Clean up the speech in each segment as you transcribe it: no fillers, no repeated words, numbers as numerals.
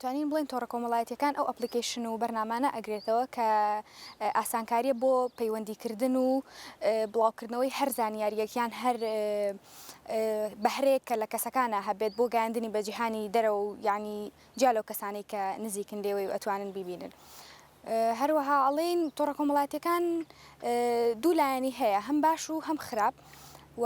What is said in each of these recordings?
ئەتوانین بڵێین تۆڕە کۆمەڵایەتیەکان ئەو ئەپڵیکەیشن و بەرنامانە ئەگرێتەوە کە ئاسانکاریە بۆ پەیوەندی کردن و بڵاوکردنەوەی هەر زانیاریەک یان هەر بەهرەیەک کە لە کەسەکانا هەبێت بۆ گەیاندنی بە جیهانی دەرەوە و یانی جیا لەو کەسانەی کە نزیکن لێوەی و ئەتوانن بیبینن. هەروەها ئەڵێین تۆڕە کۆمەڵایەتیەکان دوو لایەنی هەیە هەم باش و هەم خراپ و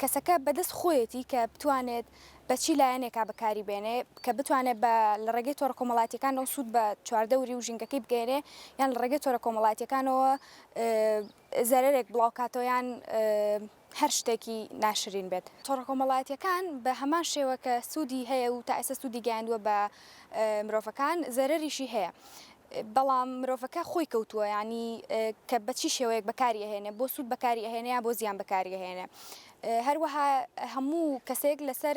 کەسەکە بەدەست خۆیەتی کە بتوانێت بە چی لایەنێکا بەکاری بێنێ کە بتوانێت بە لە ڕێگەی تۆڕە کۆمەڵایەتیەکانەوە سوود بە چواردەوری و ژینگەکەی بگەیەنێ یان لە ڕێگەی تۆرە کۆمەڵایەتیەکانەوە زەرەرێک بڵاوکاتەوە یان هەر شتێکی ناشرین بێت. تۆڕە کۆمەڵایەتیەکان بە هەمان شێوە کە سوودی هەیە و تا ئێستا سوودی گەیاندووە بە مرۆڤەکان زەرەریشی هەیە بەڵام مرۆڤەکە خۆی کەوتووە یانی کە بە چی شێوەیەک بەکاری ئەهێنێ بۆ سوود بەکاری ئەهێنێ یا بۆ زیان بەکاری ئەهێنێ هەروەها هەموو کەسێک لەسەر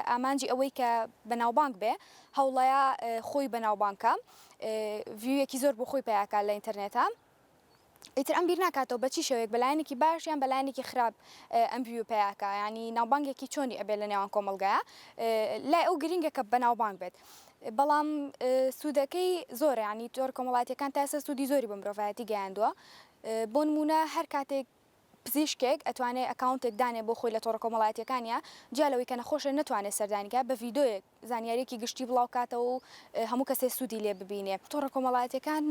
ئامانجی ئەوەی کە بەناوبانگ بێ هەوڵەیە خۆی بەناوبانکە ڤیویەکی زۆر بۆ خۆی پیاکە لە ئینتەرنێتە ئیتر ئەم بیر ناکاتەوە بە چی شێوەیەک بە لایەنێکی باش یان بە لایەنێکی خراپ ئەم ڤیو پیاکە ینی ناوبانگێکی چۆنی ئەبێت لە نێوان کۆمەڵگایە لای ئەو گرینگە کە بەناوبانگ بێت بەڵام سوودەکەی زۆرە ینی تۆر کۆمەڵاتیەکان تا ئێستا سوودی زۆری بە مرۆڤایەتی گەیاندووە بۆ نمونە هەر کاتێک پزیشکێک ئەتوانێ ئەکاونتێک دانێ بۆ خۆی لە تۆڕە کۆمەڵایەتیەکانیا جیا لەوەی کە نەخۆشە نەتوانێ سەردانی کا بە ڤیدۆیەک زانیاریەکی گشتی بڵاو کاتەوە و هەموو کەسێ سوودی لێ ببینێ. تۆڕە کۆمەڵایەتیەکان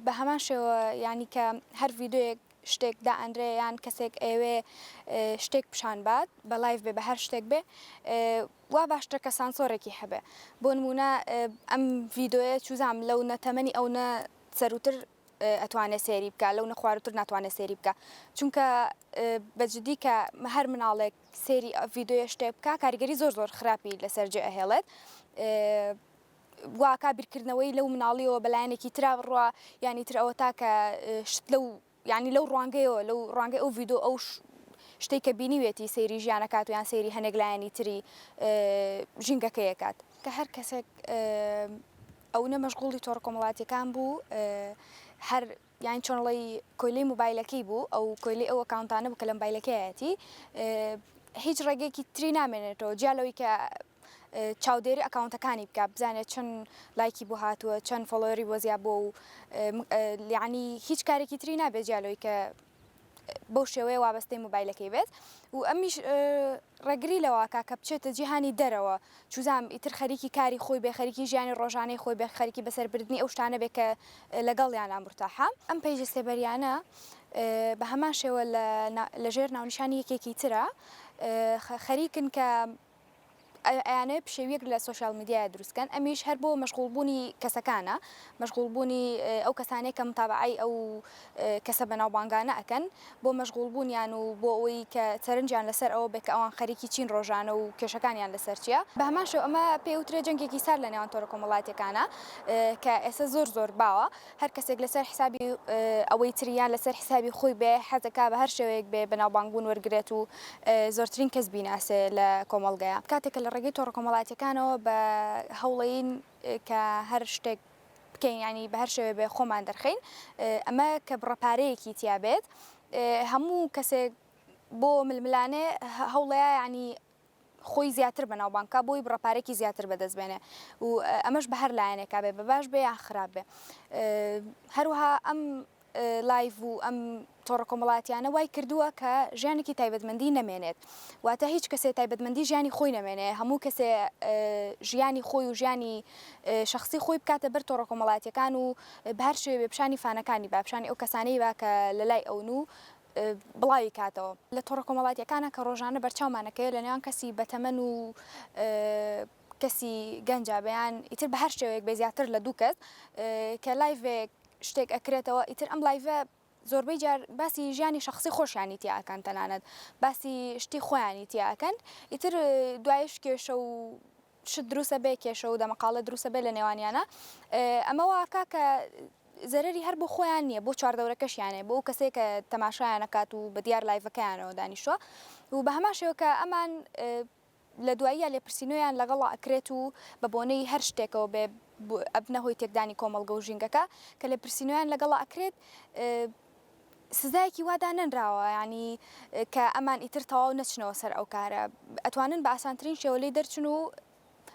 بە هەمان شێوە یانی کە هەر ڤیدۆیەک شتێک دائەنرێ یان کەسێک ئەیەوێ شتێک پیشان بات بە live بێ بە هەر شتێک بێ وا باشترە کە سانسۆرێکی هەبێ بۆ نموونە ئەم ڤیدۆیە چوزام لەو نە تەمەنی ئەو نە سەروتر ئەتوانێ سەیری بکا لەو نە خواروتر ناتوانێ سەیری بکا چونکە بە جدی کە هەر مناڵێک سەیری ڤیدۆیە شتێک بکا کاریگەری زۆر زۆر خراپی لەسەر جێ ئەهێڵێت واکا بیرکردنەوەی لەو مناڵیەوە بەلایەنێکی ترا بڕوا یانی تر ئەوە تا کە شت لەو یانی لەو ڕوانگەیەوە لەو ڕوانگەی ئەو ڤیدۆ ئەو شتێک کە بینیوێتی سەیری ژیانەکات و یان سەیری هەنێک لایەنی تری ژینگەکەیەکات کە هەر کەسێک ئەونە مەشغوڵی تۆڕە کۆمەڵاتیەکان بوو هەر یان چۆن ڵی کۆیلەی موبایلەکەی بوو ئەو کۆیلەی ئەو ئەکاونتانە بوو کە لە موبایلەکەیەتی هیچ ڕێگەیەکی تری نامێنێتەوە جیا لەوەی کە چاودێری ئەکاونتەکانی بکە بزانێت چەند لایکی بۆ هاتووە چەند follower ی بۆ زیاد بووە و یعنی هیچ کارێکی تری نابێت جیا لەوەی کە بەو شێوەیە وابەستەی مۆبایلەکەی بێت و ئەمیش ڕێگری لەوەکا کە بچێتە جیهانی دەرەوە چوزام ئیتر خەریکی کاری خۆی بێ خەریکی ژیانی ڕۆژانەی خۆی بێ خەریکی بەسەربردنی ئەو شتانە بێ کە لەگەڵیانا مورتاحە. ئەم page ە سێبەریانە بە هەمان شێوە لە ژێر ناونیشانی یەکێکی ترە خەریکن کە ئەیانەوێت پشێویەک لە سۆشیال میدیایا دروست کەن ئەمیش هەر بۆ مەشغوڵ بوونی کەسەکانە مەشغوڵ بوونی ئەو کەسانەی کە متابەعەی ئەو کەسە بەناوبانگانە ئەکەن بۆ مەشغوڵ بوونیان و بۆ ئەوەی کە سەرنجیان لەسەر ئەوە بێت کە ئەوان خەریکی چین ڕۆژانە و کێشەکانیان لەسەر چییە. بە هەمان شێوە ئەمە پێی وترێ جەنگێکی سارد لە نێوان تۆڕە کۆمەڵایەتیەکانە کە ئێستا زۆر زۆر باوە هەر کەسێک لەسەر حسابی ئەوەی تری یان لەسەر حسابی خۆی بێ حەزەکا بە هەر شێوەیەک بێ بەناوبانگبوون وەرگرێت و زۆرترین کەس بیناسێ لە کۆمەڵگەیا. کاتێک کە لە ڕێگەی تۆڕە کۆمەڵایەتیەکانەوە بە هەوڵەین کە هەر شتێک بکەین یانی بە هەر شێوەیە بێ خۆمان دەرخەین ئەمە کە بڕە پارەیەکی تیا بێت هەموو کەسێک بۆ ململانێ هەوڵەیە یانی خۆی زیاتر بەناوبانگ کا بۆی بڕە پارەیەکی زیاتر بەدەست بێنێ و ئەمەش بە هەر لایەنێکا بێ بە باش بێ یان خراپ بێ هەروەها ئەم live و ئەم تۆڕە کۆمەڵاتیانە وای کردووە کە ژیانێکی تایبەتمەندی نەمێنێت واتە هیچ کەسێ تایبەتمەندی ژیانی خۆی نەمێنێ هەموو کەسێ ژیانی خۆی و ژیانی شخصی خۆی بکاتە بەر تۆڕە کۆمەڵاتیەکان و بە هەر شێوێ پیشانی fan ەکانی با پیشانی ئەو کەسانەی با کە لە لای ئەون و بڵاوی کاتەوە. لە تۆڕە کۆمەڵاتیەکانا کە ڕۆژانە بەرچاومان ئەکەوێت لە نێوان کەسی بەتەمەن و کەسی گەنجا بەیان ئیتر بە هەر شێوەیەک بێ زیاتر لە دوو کەس کە live ێک شتێک ئەکرێتەوە ئیتر ئەم live ە زۆربەی جار باسی ژیانی شخصی خۆشیانی تیا ئەکەن تەنانەت باسی شتی خۆیانی تیا ئەکەن ئیتر دوایش کێشە و شت دروسە بێ کێشە و دەمەقاڵە دروسە بێ لە نێوانیانە ئەمە واکا کە زەرەری هەر بۆ خۆیان نییە بۆ چواردەورەکەشیانێ بۆ ئەو کەسەی کە تەماشایان ئەکات و بە دیار live ەکەیانەوە دانیشتووە و بە هەمان شێوە کە ئەمان لە دواییە لێپرسینەوەیان لەگەڵا ئەکرێت و بە بۆنەی هەر شتێکەوە بێ ئەبنە هۆی تێکدانی کۆمەڵگە و ژینگەکە کە لێپرسینەوەیان لەگەڵا ئەکرێت سزایەکی وا دانەنراوە یانی کە ئەمان ئیتر تەواو نەچنەوە سەر ئەو کارە ئەتوانن بە ئاسانترین شێوە لێی دەرچن و.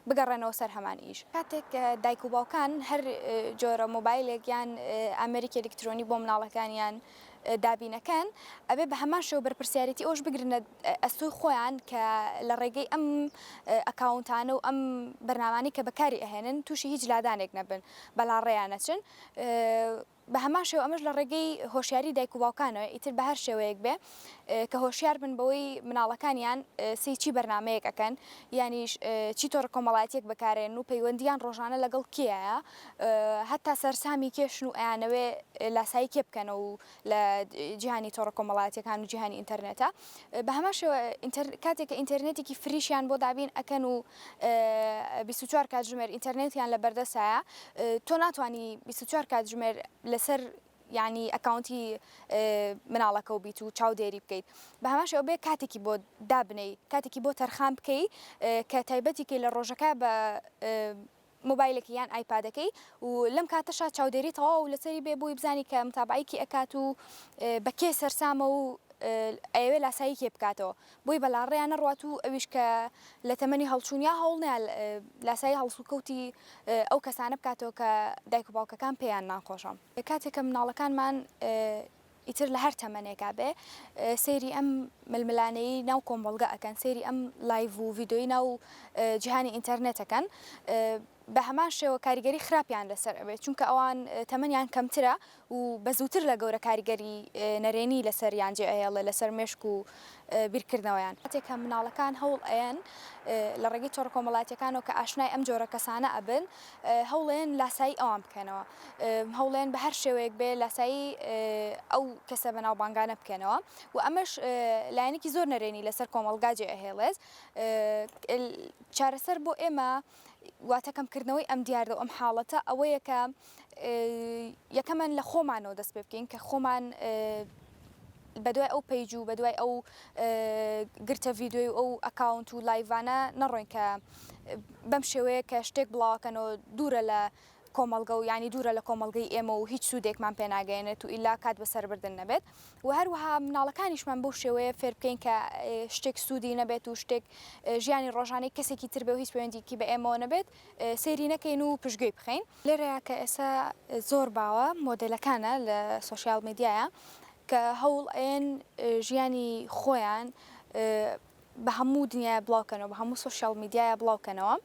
بگەڕێنەوە سەر هەمان ئیش. کاتێک دایک و باوکان هەر جۆرە مۆبایلێک یان ئامێرێکی ئەلیکترۆنی بۆ مناڵەکانیان دابینەکەن، ئەبێ بە هەمان شێوە بەرپرسیارێتی ئەوەش بگرنە ئەستۆی خۆیان کە لە ڕێگەی ئەم ئەکاونتانە و ئەم بەرنامانەی کە بەکاری ئەهێنن تووشی هیچ لادانێک نەبن، بەلاڕێیا نەچن. بە هەمان شێوە ئەمەش لە ڕێگەی هۆشیاری دایک و باوکانەوە ئیتر بە هەر شێوەیەک بێ کە هۆشیار بن بەوەی مناڵەکانیان سەی چی بەرنامەیەک ئەکەن یانیش چی تۆڕە کۆمەڵایەتیەک بەکارێن و پەیوەندیان ڕۆژانە لەگەڵ کێیە هەتا سەرسامی کێشن و ئەیانەوێ لاسایی کێ بکەنەوە و لە جیهانی تۆڕە کۆمەڵایەتیەکان و جیهانی ئینتەرنێتە بە هەمان شێوە کاتێک کە ئینتەرنێتێکی فریشیان بۆ دابین ئەکەن و 24 کاتژمێر ئینتەرنێتیان لە بەردەستایە تۆ ناتوانی 24 کاتژمێر لەسەر یعنی ئەکاونتی مناڵەکە و بیت و چاودێری بکەیت بە هەمان شێوە بێ کاتێکی بۆ دابنێی کاتێکی بۆ تەرخان بکەی کە تایبەتی کەی لە ڕۆژەکە بە مۆبایلەکەی یان ئایپادەکەی و لەم کاتەشا چاودێری تەواو لەسەری بێ بۆی بزانی کە متابعەی کی ئەکات و بە کێ سەرسامە و ئەیەوێ لاسایی کێ بکاتەوە بۆی بە لاڕێیا نەڕوات و ئەویش کە لە تەمەنی هەڵچوون یا هەوڵ نەیا لاسایی هەڵسوکەوتی ئەو کەسانە بکاتەوە کە دایک و باوکەکان پێیان ناخۆشە. کاتێک کە مناڵەکانمان ئیتر لە هەر تەمەنێکا بێ سەیری ئەم ململانێی ناو کۆمەڵگە ئەکەن، سەیری ئەم live و ڤیدۆی ناو جیهانی ئینتەرنێت ئەکەن، بە هەمان شێوە کاریگەری خراپیان لەسەر ئەبێت، چونکە ئەوان تەمەنیان کەمترە و بە زووتر لە گەورە کاریگەری نەرێنی لەسەریان جێ ئەهێڵێ لەسەر مێشک و بیرکردنەوەیان. کاتێک کە مناڵەکان هەوڵ ئەیەن لە ڕێگەی تۆڕە کۆمەڵایەتیەکانەوە کە ئاشنای ئەم جۆرە کەسانە ئەبن، هەوڵێن لاسایی ئەوان بکەنەوە، هەوڵێن بە هەر شێوەیەک بێ لاسایی ئەو کەسە بەناوبانگانە بکەنەوە و ئەمەش لایەنێکی زۆر نەرێنی لەسەر کۆمەڵگا جێ ئەهێڵێت. چارەسەر بۆ ئێمە واتە کەمکردنەوەی ئەم دیاردە و ئەم حاڵەتە ئەوەیە کە یەکەمەن لە خۆمانەوە دەست پێ بکەین کە خۆمان بەدوای ئەو page و بەدوای ئەو گرتە ڤیدیۆی و ئەو ئەکاونت و live انە نەڕۆین کە بەم شێوەیە کە شتێک بڵاوەکەنەوە دوورە لە کۆمەڵگە و یانی دوورە لە کۆمەڵگەی ئێمە و هیچ سوودێکمان پێ ناگەیەنێت و ئیلا کات بەسەربردن نەبێت و هەروەها مناڵەکانیشمان بەو شێوەیە فێر بکەین کە شتێک سوودی نەبێت و شتێک ژیانی ڕۆژانەی کەسێکی تر بێ و هیچ پەیوەندیکی بە ئێمەوە نەبێت سەیری نەکەین و پشتگوێی بخەین. لێرەیا کە ئێستا زۆر باوە مۆدێلەکانە لە سۆشیال میدیایە کە هەوڵ ئەیەن ژیانی خۆیان بە هەموو دنیایە بڵاو کەنەوە، بە هەموو سۆشیال میدیایە بڵاو کەنەوە،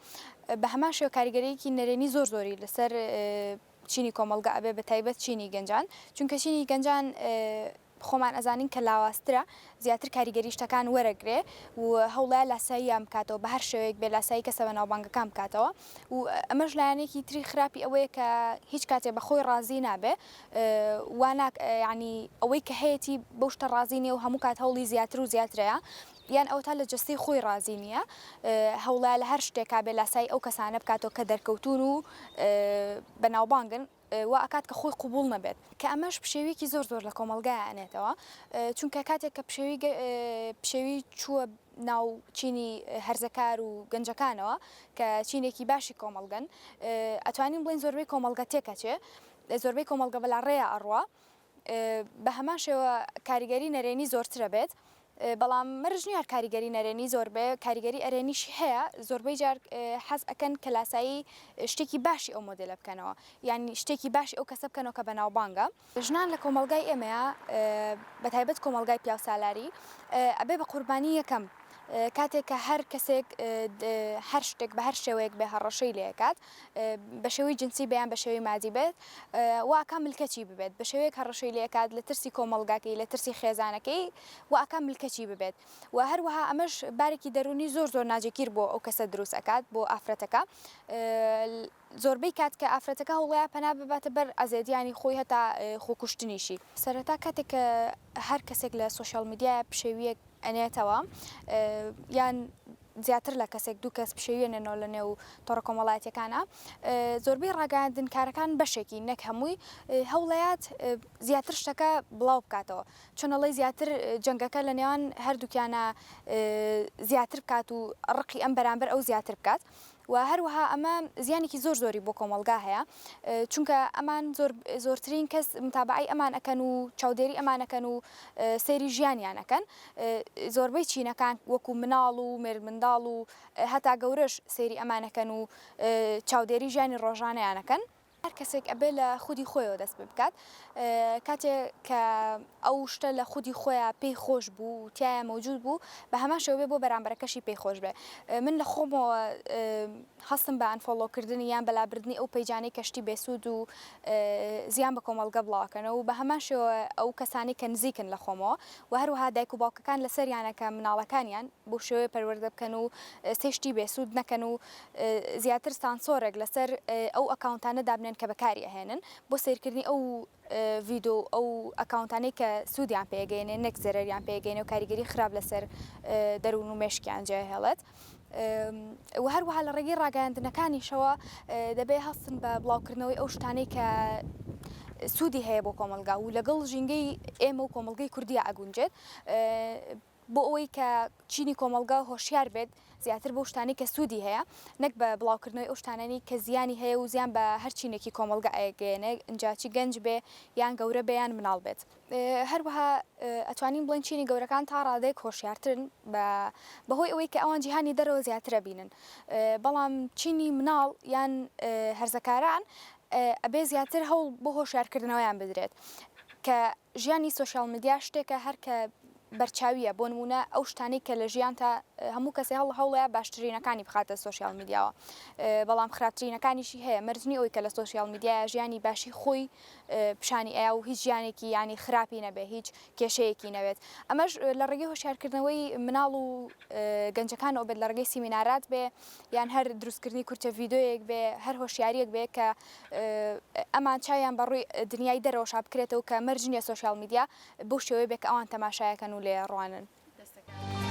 بە هەمان شێوە کاریگەرییەکی نەرێنی زۆر زۆری لەسەر چینی کۆمەڵگە ئەبێ بە تایبەت چینی گەنجان، چونکە چینی گەنجان خۆمان ئەزانین کە لاوازترە زیاتر کاریگەری شتەکان وەرەگرێ و هەوڵەیە لاساییان بکاتەوە بە هەر شێوەیەک بێ لاسایی کەسە بەناوبانگەکان بکاتەوە و ئەمەش لایەنێکی تری خراپی ئەوەیە کە هیچ کاتێ بە خۆی ڕازی نابێ وا ناک یانی ئەوەی کە هەیەتی بەو شتە ڕازی نییە و هەموو کات هەوڵی زیاتر و زیاترەیە یان ئەوەتا لە جەستەی خۆی ڕازی نییە هەوڵەیە لە هەر شتێکا بێ لاسایی ئەو کەسانە بکاتەوە کە دەرکەوتوون و بەناوبانگن وا ئەکات کە خۆی قبوڵ نەبێت کە ئەمەش پشێویەکی زۆر زۆر لە کۆمەڵگایا ئەنێتەوە چونکە کاتێک کە پشێوی پشێوی چووە ناو چینی هەرزەکار و گەنجەکانەوە کە چینێکی باشی کۆمەڵگەن ئەتوانین بڵێین زۆربەی کۆمەڵگە تێکەچێ زۆربەی کۆمەڵگە بەلا ڕێیا ئەڕوا بە هەمان شێوە کاریگەری نەرێنی زۆرترە بێت بەڵام مەرج نییە هەر کاریگەری نەرێنی زۆر بێ کاریگەری ئەرێنیشی هەیە زۆربەی جار حەز ئەکەن کە لاسایی شتێکی باشی ئەو مۆدێلە بکەنەوە یان شتێکی باشی ئەو کەسە بکەنەوە کە بەناوبانگە. ژنان لە کۆمەڵگای ئێمەیا بەتایبەت کۆمەڵگای پیاوسالاری ئەبێ بە قوربانی یەکەم کاتێک کە هەر کەسێک هەر شتێک بە هەر شێوەیەک بێ هەڕەشەی لێ ئەکات بە شێوەی جنسی بێ یان بە شێوەی مادی بێت وا ئەکا ملکەچی ببێت بە شێوەیەک هەڕەشەی لێ ئەکات لە ترسی کۆمەڵگاکەی لە ترسی خێزانەکەی وا ئەکا ملکەچی ببێت و هەروەها ئەمەش بارێکی دەروونی زۆر زۆر ناجێگیر بۆ ئەو کەسە دروست ئەکات بۆ ئافرەتەکە زۆربەی کات کە ئافرەتەکە هەوڵەیە پەنا بباتە بەر ئەزێدیانی خۆی هەتا خۆکوشتنیشی. سەرەتا کاتێک کە هەر کەسێک لە سۆشیال میدیایە پشێوییەک ئەنێتەوە یان زیاتر لە کەسێک دوو کەس پشێوی ئەنێنەوە لە نێو تۆڕە کۆمەڵایەتیەکانا زۆربەی ڕاگەیاندنکارەکان بەشێکی نەک هەمووی هەوڵەیات زیاتر شتەکە بڵاو بکاتەوە چۆن ئەڵێی زیاتر جەنگەکە لە نێوان هەردووکیانە زیاتر بکات و ڕقی ئەم بەرامبەر ئەو زیاتر بکات. و هەروەها ئەمە زیانێکی زۆر زۆری بۆ کۆمەڵگا هەیە چونکە ئەمان زۆر زۆرترین کەس متابعەی ئەمان ئەکەن و چاودێری ئەمان ئەکەن و سەیری ژیانیان ئەکەن زۆربەی چینەکان وەکو مناڵ و مێردمنداڵ و هەتا گەورەش سەیری ئەمان ئەکەن و چاودێری ژیانی ڕۆژانەیان ئەکەن. هەر کەسێک ئەبێ لە خودی خۆیەوە دەست پێ بکات کاتێ کە ئەو شتە لە خودی خۆیا پێی خۆش بوو و تیایا مەوجود بوو بە هەمان شێوە بێ بۆ بەرامبەرەکەشی پێی خۆش بێ من لە خۆمەوە هەستم بە unfollow کردنی یان بە لابردنی ئەو پەیجانەی کە شتی بێسوود و زیان بە کۆمەڵگە بڵاوەکەنەوە و بە هەمان شێوە ئەو کەسانەی کە نزیکن لە خۆمەوە و هەروەها دایک و باوکەکان لەسەریانە کە مناڵەکانیان بەو شێوەیە پەروەردە بکەن و سێ شتی بێسوود نەکەن و زیاتر سانسۆرێک لەسەر ئەو ئەکاونتانە دابنێن کە بەکاری ئەهێنن بۆ سەیرکردنی ئەو ڤیدۆ و ئەو ئەکاونتانەی کە سوودیان پێگەیەنێ نەک زەرەریان پێگەیەنێ و کاریگەری خراپ لەسەر دەروون و مێشکیان جێهێڵێت. و هەروەها لە ڕێگەی ڕاگەیاندنەکانیشەوە دەبێ هەستن بە بڵاوکردنەوەی ئەو شتانەی کە سوودی هەیە بۆ کۆمەڵگا و لەگەڵ ژینگەی ئێمە و کۆمەڵگەی کوردیا ئەگونجێت بۆ ئەوەی کە چینی کۆمەڵگا هۆشیار بێت زیاتر بەو شتانەی کە سوودی هەیە نەک بە بڵاوکردنەوەی ئەو شتانەی کە زیانی هەیە و زیان بە هەر چینێکی کۆمەڵگا ئەگەیەنێ ئینجا چی گەنج بێ یان گەورە بێ یان مناڵ بێت. هەروەها ئەتوانین بڵێین چینی گەورەکان تا ڕادەیەک هۆشیارترن بە بەهۆی ئەوەی کە ئەوان جیهانی دەرەوە زیاتر ئەبینن بەڵام چینی مناڵ یان هەرزەکاران ئەبێ زیاتر هەوڵ بۆ هۆشیارکردنەوەیان بدرێت کە ژیانی سۆشیال میدیا شتێکە هەر کە بەرچاویە بۆ نمونە ئەو شتانەی کە لە ژیانتا هەموو کەسێ هەڵ هەوڵەیە باشترینەکانی بخاتە سۆشیال میدیاوە بەڵام خراپترینەکانیشی هەیە مەرج نیە ئەوی کە لە سۆشیال میدیایە ژیانی باشی خۆی پیشانی ئەیا و هیچ ژیانێکی یانی خراپی نەبێ هیچ کێشەیەکی نەبێت ئەمەش لە ڕێگەی هۆشیارکردنەوەی مناڵ و گەنجەکانەوە بێت لە ڕێگەی سیمینارات بێ یان هەر دروستکردنی کورتە ڤیدۆیەک بێ هەر هۆشیاریەک بێ کە ئەمان چاویان بە ڕووی دنیای دەرەوەشا بکرێتەوە کە مەرج نییە سۆشیال میدیا بەو شێوەیە بێ کە ئەوان تەماشایەکەن و لێ ڕوانن. دەستەکانت.